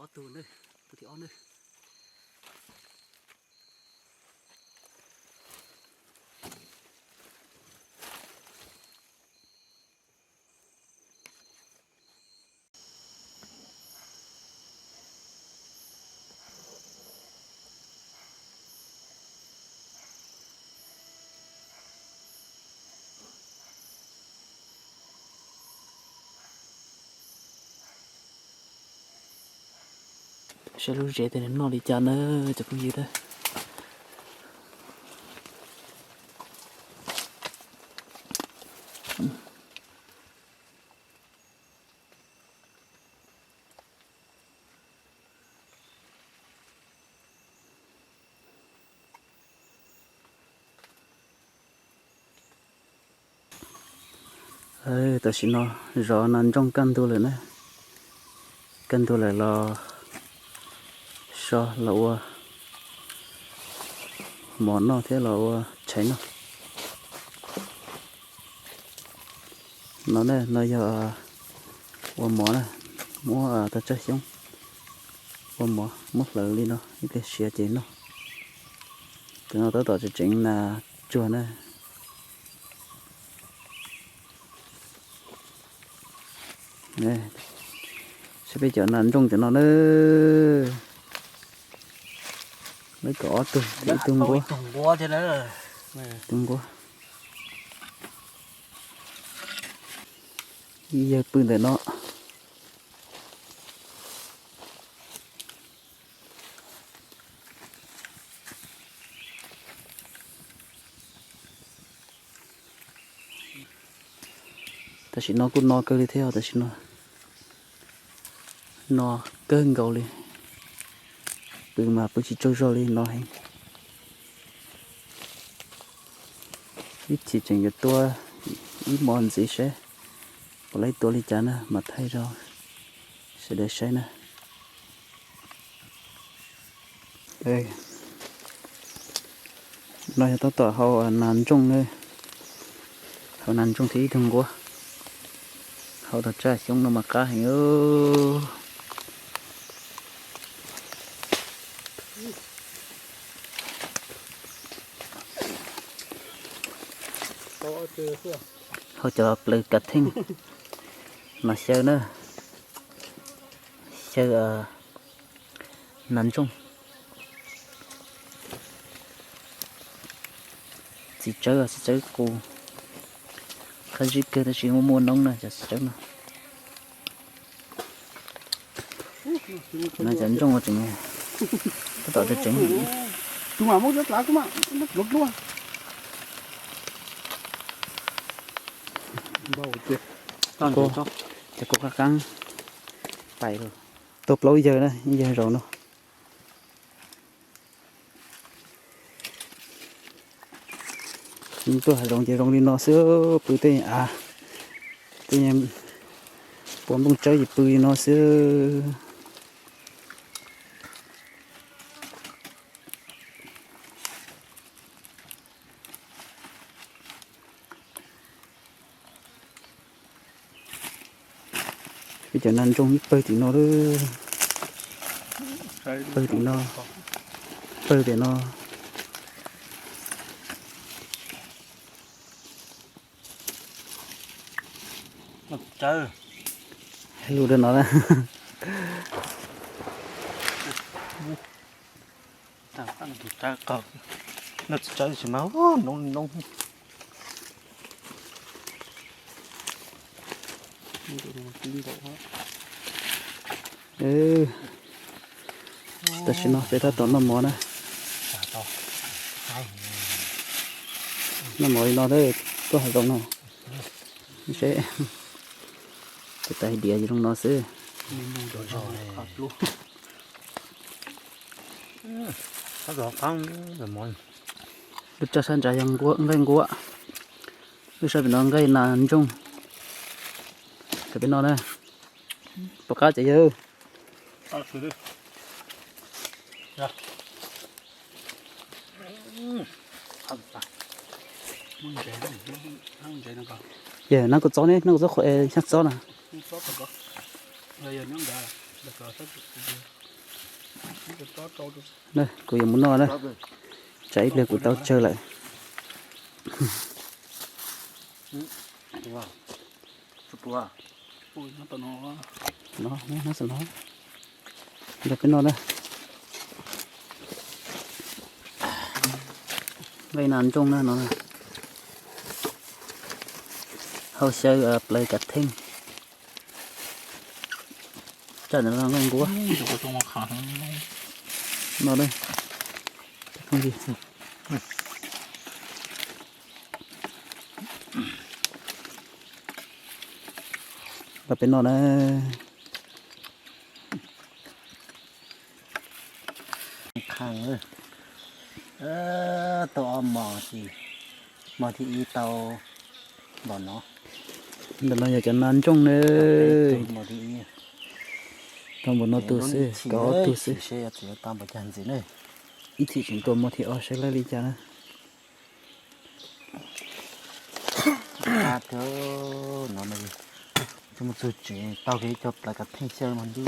Ob tug na, tus thib ob na. Saib lub zes tej nws noj li cas na cov phooj ywg na. Tam sim no zov nas ntsooj kaj ntug lawm na. Kaj ntug lawm los so los ua mov noj thiab los ua tshais noj. No na, no yog ua mov na, muab tag tsaj xyoob ua mov, muab hlawv li no ib pliag siav ces noj. Tus no tab tom tseem tseev nas tsuag na. Saib peb cov nas ntsooj cov no na. Lawv kom ob tug, ib tug nquab. Tug nquab. Ib yawg pw ntawm no. Tam sim no kuj no kawg li thiab, tam sim no no kawg nkaus li. Pw mas pw tsis tsaug zog li, no heev. Ib chim tseem yuav tua ib hmo ntxiv saib puas laib tua li cas na mas thaij rau sawv daws saib na. No yog tab tom hau nas ntsooj na, hau nas ntsooj thiab ib tug nquab. Hau tag tsaj xyoob no mas qab heev. Hau cov plaws kav theej no xyaw na, xyaw nas ntsooj. Txiv tsawb, txiv tsawb qus, qab zib kawg tab sis muaj muaj noob na cov txiv tsawb no. No cov ntsooj tseem tab tom tseem. Ces kuv qab qab pais, tuaj plaub yawg na, ib yawg zaum no. Tuaj hav zoov ces zoo li no xwb, pw tej av, tej puas nplooj tsawb ces pw li no xwb. Peb cov nas ntsooj pawg tim no lawm, pawg tim no, pawg tim no. Lus rau no na. Noj txiv tsawb tsis mas noob noob. Tam sim no peb tab tom noj mov na. Noj mov li no, tuaj hav zoov no. Seb, tes taw hais tias zoo no xwb. Lub tso sab ntsawv yog nqaij nquab, lub sab pem no nqaij nas ntsooj. Tam peb no na, pom qab tsev yawg. Yawg, nab kuv txob ne, nab kuv txob qhuav xyab txob na. Kuv yuav mus noj na, tsam ib pliag kuv tau tsawg lawm. Nrog peb noj na. Vej nas ntsooj na no. Hauv xyaw plaws kav theej. Coj ntawm no nqus. No, los peb noj na. Khaj, tau ob mos, mos thib ib tau npaum no. Ntawm no yog cov nas ntsooj na. Tau npaum no tus xwb, kaum ob tug xwb. Ib chim tseem tua mos thib ob saib laib li cas na. Mus txug tsev tau kiag ib co plaws kav theej xyaw mas ntuj.